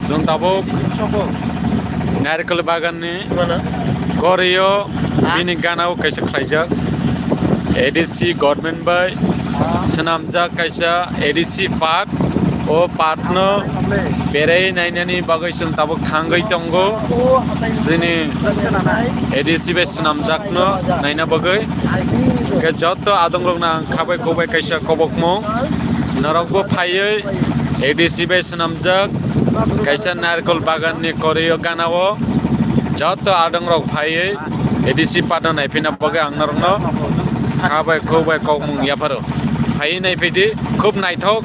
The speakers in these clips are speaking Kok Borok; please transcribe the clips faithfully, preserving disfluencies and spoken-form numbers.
Chwng tabuk narikol baganni gorio bini gana o kaisa khlaijak A D C government bai swnamjak kaisa A D C park. O park no berai nainani bagwi chwng tabuk thangwi tongo. Chini A D C bai swnamjak no naina bagwi. Hwnkhe joto adongrokno ang khabai khukbai kaisa kobokmung. Norokbo phaiwi A D C bai swnamjak kaisa narikol baganni korio ganao joto adongrok phaiwi A D C park no naiphaina bagwi ang norokno khabai khukbai kokmung yapharo. Phaiwi naiphaidi, khub naithok.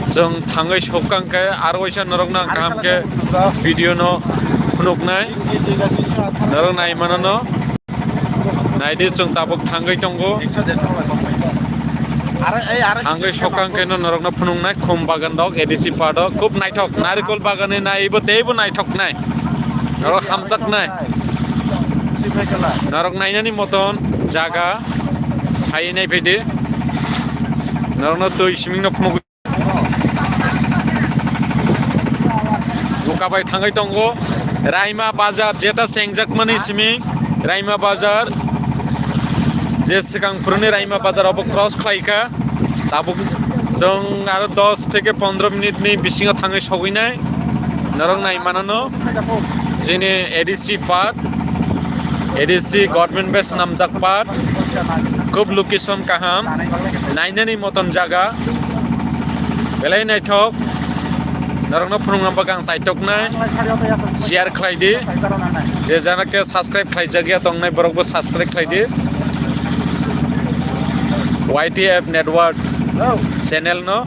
Chwng thangwi sokang khe aro waisa norokno ang kaham khe video no phunuknai. Norok nai manano. Naidi, chwng tabuk thangwi tongo. Thangwi sokang khe no norokno phunuknai khum bagan rok A D C park o. Khub naithok. Narikol bagan ni naibo teibo naithoknai. Norok hamjaknai. Norok nainani moton jaga. Phaiwi naiphaidi. Norokno twi siming no phunuk. Bukabai thangwi tongo. Raima Bazar, jeta chengjakmani simi Raima Bazar. Je swkang phuruni Raima Bazar obo cross khlaikha. Tabuk chwng aro dos theke pondro minute ni bisingo thangwi sogwinai. Norok nai manano. Chini A D C park, A D C government bai swnamjak park. Khub location kaham. Nainani moton jaga. Belai naithok. Norokno phunukna bagwi ang chaitoknai. Share khlai di. Je jana khe subscribe khlaijak ya tongnai borok bo subscribe khlai di. Y T F Network channel no.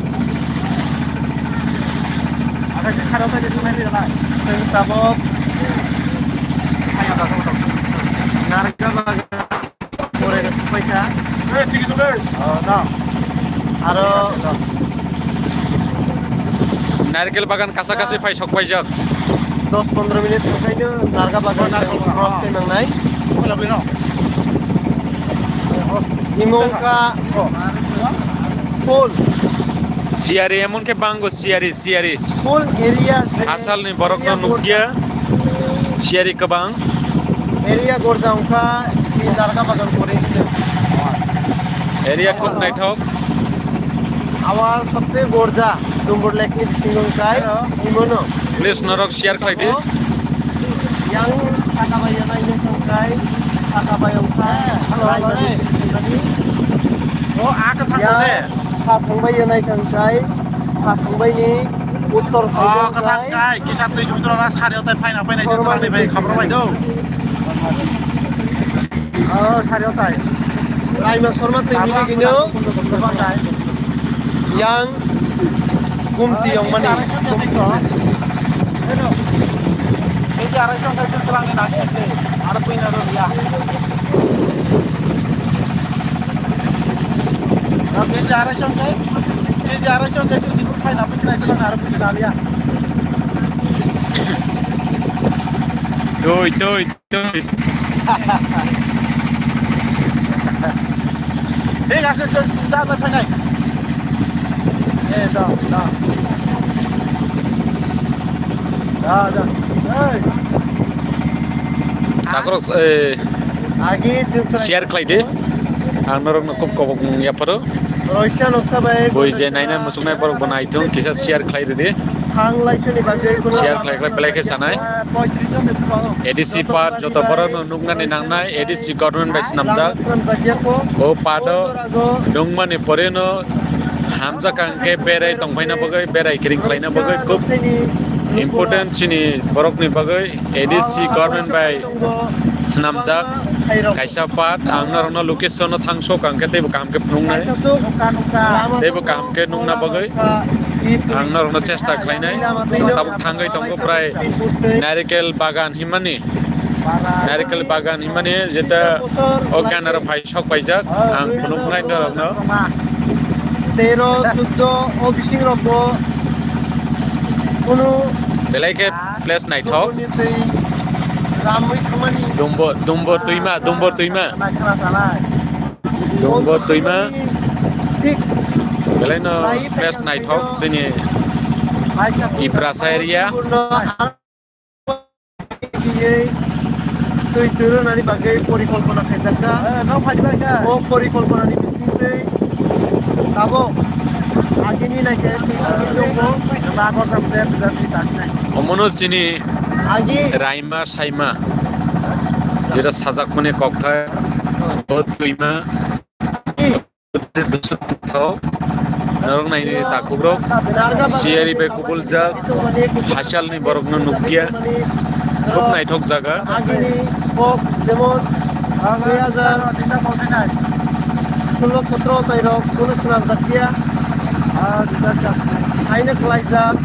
Tabok. Narikol bagan. Pore paisa. Oh, no. Aro narikol bagan kasa kasi phai sok paijak. Dos pondro minute thangkaino narga bagan cross khe nangnai. Imo wngkha full. Siyari emon khe bango siyari. Siyari. Full area. Asalni borokno nukya. Siyari kwbang. Area gorja wngkha, i narga bagan pore. Area khub naithok. Awa sabse gorja, Dumbur Lake ni bisingo wngkhai, imono. Please norok share khlai di. Yang saka bai yang ini wngkhai, saka bai wngkha. Hello, hello, ni. Oh, aka thang ne. Sa thangbai ya nai thangkai, sa thangbai ni uttor side o kathang kai, kisa twi jumtro na sari otai phaina phaina se chwrani bai khabro bai do. Oh, sari otai. Raima Sharma twi mili gino. Yang Gumti yang mani. Keji arai song kai chwrani na ke. Ar pui na ro ya. Keji arai song kai, keji arai song kai, chwng ni phai na pui na chwng na pui na liya. Tui, tui, tui. Thik ase, chwng da da phainai. Eh, da, da. Da, da. Hey. Takrok, eh, share khlai di. Ang norokno khub kobok yapharo. Bui je naina muchungnai borok bo naithung kisa share khlai ridi. Share khlai khlai belai khe sanai. A D C park joto borokno nuknani nangnai, A D C government bai swnamjak. O park o nungmani porino hamjak ang khe berai tongphaina bagwi, berai kiring khlaina bagwi khub important chini borokni bagwi. A D C government bai swnamjak kaisa park, ang norokno location no thangsok ang khe teibo kaham khe phunuknai, teibo kaham khe nukna bagwi ang norokno chesta khlainai. Chwng tabuk thangwi tongo prai narikel bagan himani, narikel bagan himani jeta o ganaro phai sok paijak ang phunuknai norokno. Tero, chuddo, o bising rokbo kunu belai khe place naithok. Kunu ni twi ramwi thangmani. Dumbo, dumbo twima, dumbo twima. Khna khanai. Dumbo twima. Belai no best naithok chini Tiprasa area. Twi twrwnani bagwi porikolpona khaijakha. O porikolponani bisingtwi tabuk agini naikhe twi twrwng tongbo. Omono chini Agi Raima Saima, jeta sajakmani kokthai, o twima. Norok naini takhukrok, siyari bai kubuljak, hachalni borokno nukya, khub naithok jaga. Agini kok jemon dui hajar solo sotro tairok kono swnamjakya. Haino khlaijak,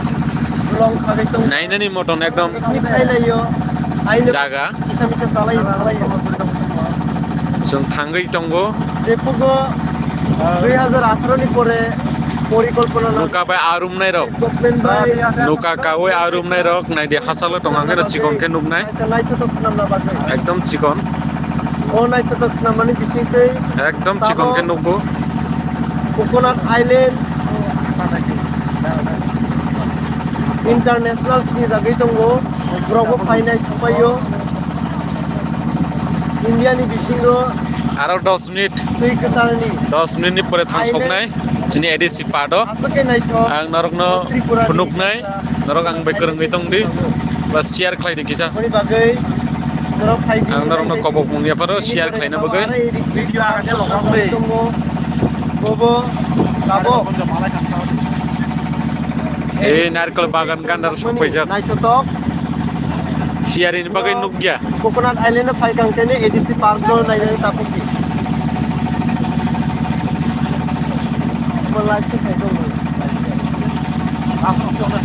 long khagwi tong. Nainani moton ekdom. Picnic khailaio. Haino jaga. Kisa misa chalai, chalai. Chwng thangwi tongo. Jephuru dui hajar atharo ni pore porikolpona na Nuka bai arumnai rok. Government bai Nuka kawi arumnai rok. Naidi hachalo tong ang chikon khe nuknai. Naithotok swnamna bagwi. Ekdom chikon. O naithotok swnamnani bisingtwi ekdom chikon khe nugo. Coconut Island International sini jagwi tongo. Borokbo phainai thangpaio. India ni bisingo aro dos minute, twi kwcharni dos minute ni pore thang soknai chini A D C part o. Aswk khe naithok. Ang norokno Tripura ni phunuknai, norok ang bai kwrwngwi tongdi. Ba share khlai di kisa. Aboni bagwi norok phaidi. Ang norokno kobok mung yapharo share khlaina bagwi. Video agane lokang de. Tongo. Bobo, tabok. Ei narikol bagan gandar sokpaijak. Naithotok. Siyari ni bagwi nukya. Coconut Island o phaikang tene A D C Park no nainani tapukdi. Mo live se phai tongo. Asok tongo.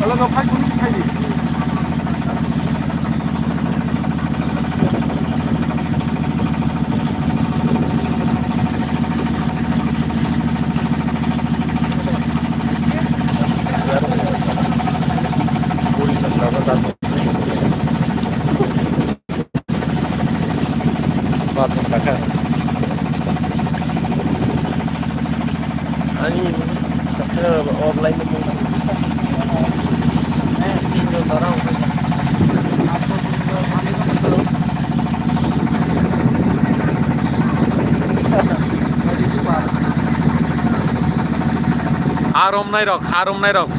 Hello, no phai kuni phai di. Ani offline mo. Aromnai rok, aromnai rok.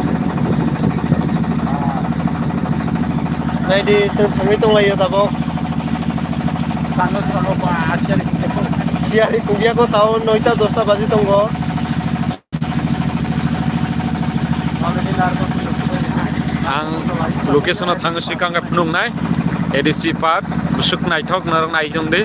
Naidi, tong thangwi tonglaio tabok. Siyari kungya ko tao noita dosta baji tongo. Ang location o thangwi swikang khe phunuknai A D C Park, bwswk naithok norok nai tongdi.